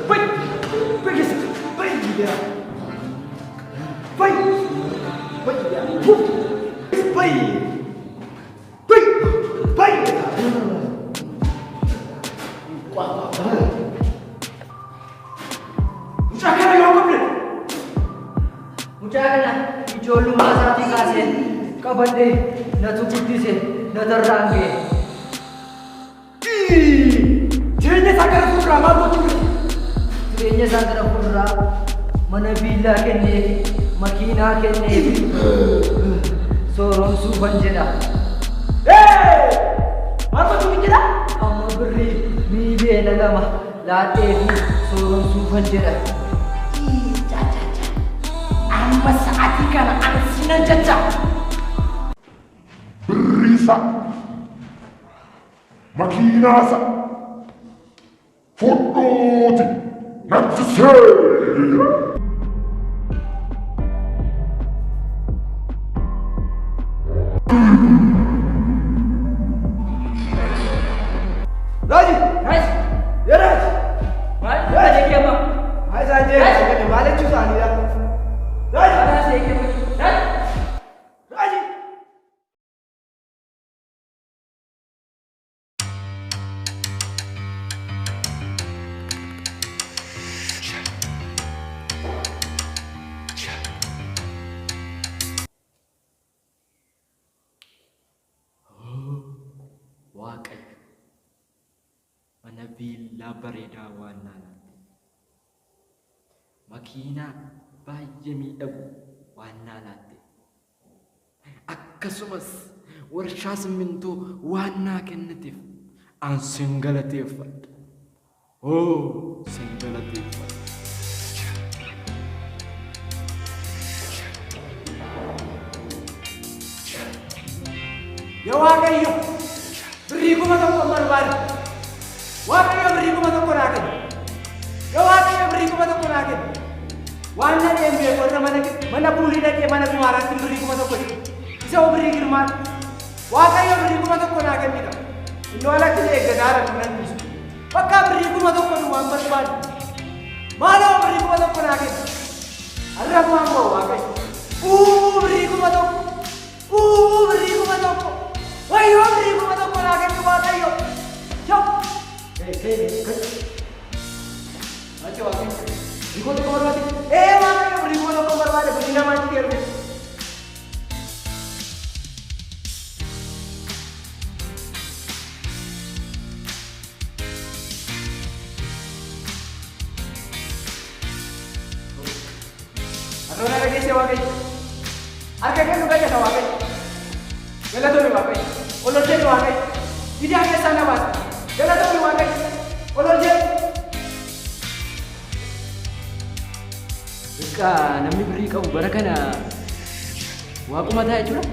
Bai! Bai keessa! Bai yaa! Bai! Bai yaa! Bai! Bai! Bai! Mucaa kana yoo qabde! Mucaa kana ijoollummaa isaatii kaasee qabadhee natu guddise na tarraan ga'e. Jireenya isaa gara fuulduraa maal gochuu fedha? Jireenya isaa gara fuulduraa mana viillaa kenneefi, makiinaa kenneefi sooromsuufan jedha. Maal gochuufin jedha? Amma birrii miiliyoona 2 laadheefi sooromsuufan jedha. Amma sa'aatii kana ani sinan jecha. Birriisa makiinaasa fudhuuti natti seeri. Raaji! Raaji! Yaa Raaji! Maal jedhee amma? Maal isaan jedhan maal jechuu isaaniidha? Raaji! Raaji! Raaji! Waaqayyo mana viillaa bareedaa waan naa laatteef, makiinaa baay'ee miidhagu waan naa laatteef, Akkasumas warshaa simmintoo waan naa kenniteef an sin galateeffadha. Oo sin galateeffadha. Yaa Waaqayyo, birrii 1000 barbaada. Waaqayyo birrii 1000 naa kenni. Yaa Waaqayyo birrii 1000 naa kenni. Waan na dheen beeku irra mana mana buulii dhaqee mana kumaaraatti birrii 1000 dhiqe. Isa hoo birrii girmaan. Waaqayyo birrii 1000 naa kenni qaba. Innoo alatti na eeggataa jira nan dhiisu. Bakka birrii 1000 nu waan barbaadu. Maaloo birrii 1000 naa kenni. Har'a waan ba'u Waaqayyo. Uu birrii 1000. Uuu birrii 1000. Wayyoo birrii 1000 naa kenni Waaqayyo. Yoo. Achi Waaqayyo. Birrii 1000 barbaade. Ee Waaqayyo birrii 1000 barbaade birrii namaatti erge. Harroona dhageessee Waaqayyo. Harka kennu gayyata Waaqayyo. Galatoomi Waaqayyo. Ol ol jedhi Waaqayyo. Idaa keessaa na baase. Galatoomi Waaqayyo. Ol ol jedhi. Bakka namni birrii qabu bara kana waaquma ta'a jechuudha.